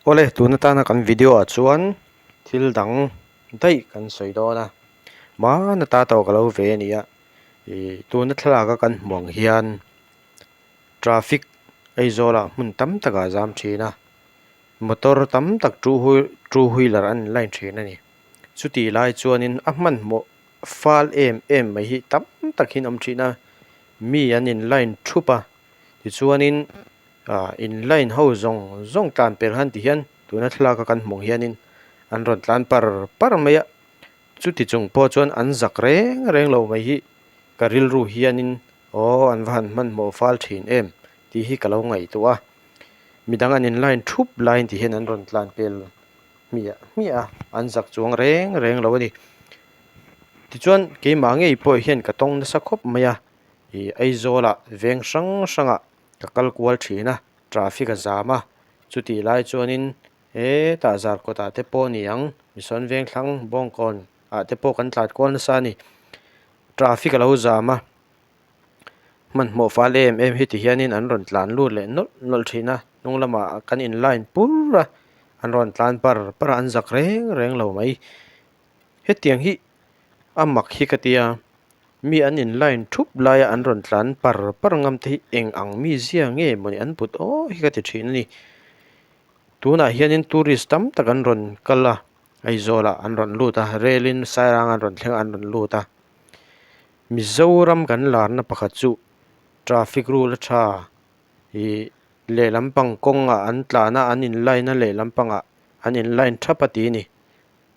Awle tun atana kan video ah chuan thil dang daih kan sawi dawn a hmana ta tawh ka lo ve a ni a ih tuna thlalak a kan hmuh ang hian traffic Aizawl ah hmun tam tak ah a zam thin a motor tam tak two wheel two wheeler an in line thin a ni chutih lai chuanin a hmanhmawh fal em em mai hi tam tak hi an awm thin a mi an in line thup a tichuanin ah in line ho zawng zawng tlan per han ti hian tuna thlalak a kan hmuh ang hianin an rawn tlan par par mai a chuti chung pawh chuan an zak reng reng lo mai hi ka rilru hianin aw an va han hmanhmawh fal thin em tih hi ka lo ngaihtuah a midang an in line thup laiin ti hian an rawn tlan pel hmiah hmiah a an zak chuang reng reng lo a ni tichuan keimah ngei pawh hian ka tawng nasa khawp mai a ih Aizawl ah veng hrang hrang ah ka kal kual thin a traffic a zam a chutih lai chuanin hetah zar kawtah te pawh a ni ang misuan veng thlang bawngkawn ah te pawh kan tlan kual nasa a ni traffic a lo zam a hmanhmawh fal em em hi ti hianin an rawn tlan lut leh nawlh nawlh thin a hnung lamah kan in line pur a an rawn tlan par par a an zak reng reng lo mai hetiang hi a mak hi ka tia. Mi an in line thup laia an rawn tlan par par ngam te hi eng ang mi zia nge mawni an put aw hi ka ti thin a ni. Tunah hianin tourist tam tak an rawn kal a Aizawl ah an rawn lut a rel in Sairang an rawn thleng a an rawn lut a. Mizoram kan larna pakhat chu traffic rule a tha ih lehlam pang kawngah an tlan a an in line a lehlam pangah an in line thap a ti a ni.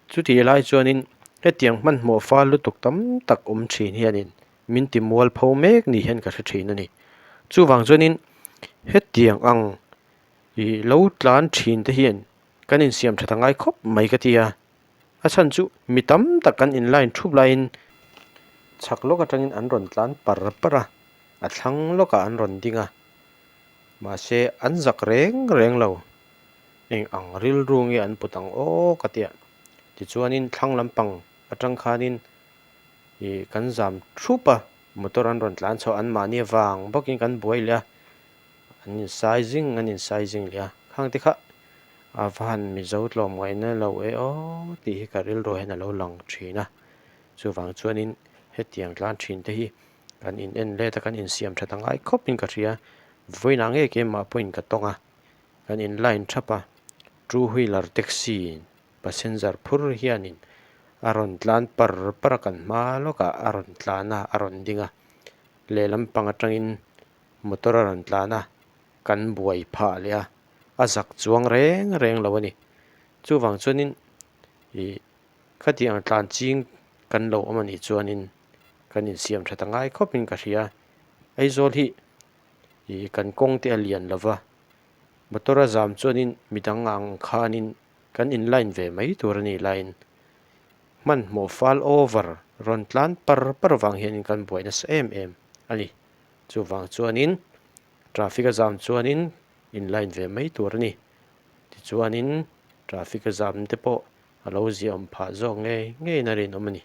Chutih lai chuanin hetiang hmanhmawh fal lutuk tam tak awm thin hianin min ti mual pho mek ni hian ka hre thin a ni. Chuvang chuanin hetiang ang ih lo tlan thin te hian kan insiam that a ngai khawp mai ka ti a. A chhan chu mi tam tak kan in line thup laiin chhak lawk atangin an rawn tlan par par a, a thlang lawkah an rawn ding a, mahse an zak reng reng lo. Eng ang rilru nge an put ang aw ka tia. Tichuanin thlang lampang atang khanin ih kan zam thup a, motor an rawn tlan chhoh anmahni avang bawkin kan buai leh a, an insai zing an insai zing leh a, khang te kha a va han Mizo tlawmngaihna lo e aw tih hi ka rilru hian a lo lang thin a. Chuvang chuanin hetiang tlan thin te hi kan in en let a, kan insiam that a ngai khawpin ka hria. Vawiinah nge keimah pawhin ka tawng a. Kan in line thap a, two wheeler taxi passenger phur hianin a rawn tlan par par a kan hma lawkah a rawn tlan a a rawn ding a lehlam pang atangin motor a rawn tlan a kan buai phah leh a a zak chuang reng reng lo a ni chuvang chuanin ih khatiang tlan ching kan lo awm anih chuanin kan insiam that a ngai khawpin ka hria Aizawl hi ih kan kawng te a lian lo va motor a zam chuanin midang ang khanin kan in line ve mai tur a nih laiin hmanhmawh fal over rawn tlan par par vang hianin kan buai nasa em em a ni chuvang chuanin traffic a zam chuanin in line ve mai tur a ni tichuanin traffic a zam te pawh a lo ziahawm phah zawk ngei ngeiin a rinawm a ni.